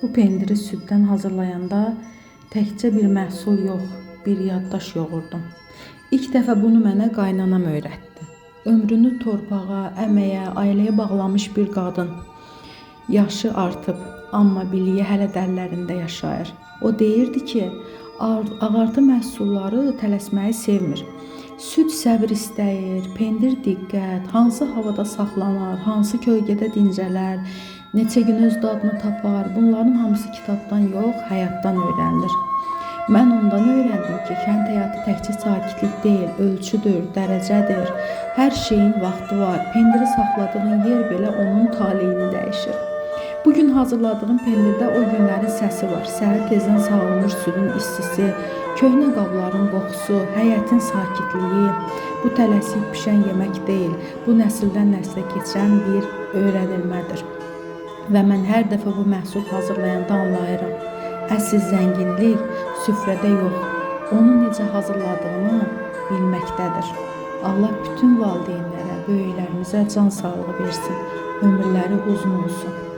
Bu pendiri süddən hazırlayanda təkcə bir məhsul yox, bir yaddaş yoğurdum. İlk dəfə bunu mənə qaynanam öyrətdi. Ömrünü torpağa, əməyə, ailəyə bağlamış bir qadın. Yaşı artıb, amma biliyi hələ də əllərində yaşayır. O deyirdi ki, ağartı məhsulları tələsməyi sevmir. Süd səbr istəyir, pendir diqqət, hansı havada saxlanar, hansı kölgədə dincələr, neçə gün öz dadını tapar. Bunların hamısı kitabdan yox, həyatdan öyrənilir. Mən ondan öyrəndim ki, kənd həyatı təkcə sakitlik deyil, ölçüdür, dərəcədir. Hər şeyin vaxtı var. Pendiri saxladığın yer belə onun taleyini dəyişir. Bu gün hazırladığım pendirdə o günlərin səsi var. Səhər tezdən sağılmış südün istisi, köhnə qabların qoxusu, həyətin sakitliyi. Bu tələsik bişən yemək deyil, bu nəsildən nəslə keçən bir öyrənilmədir. Və mən hər dəfə bu məhsul hazırlayanda anlayıram. Əsl zənginlik süfrədə yox, onu necə hazırladığını bilməkdədir. Allah bütün valideynlərə, böyüklərimizə can sağlığı versin, ömürləri uzun olsun.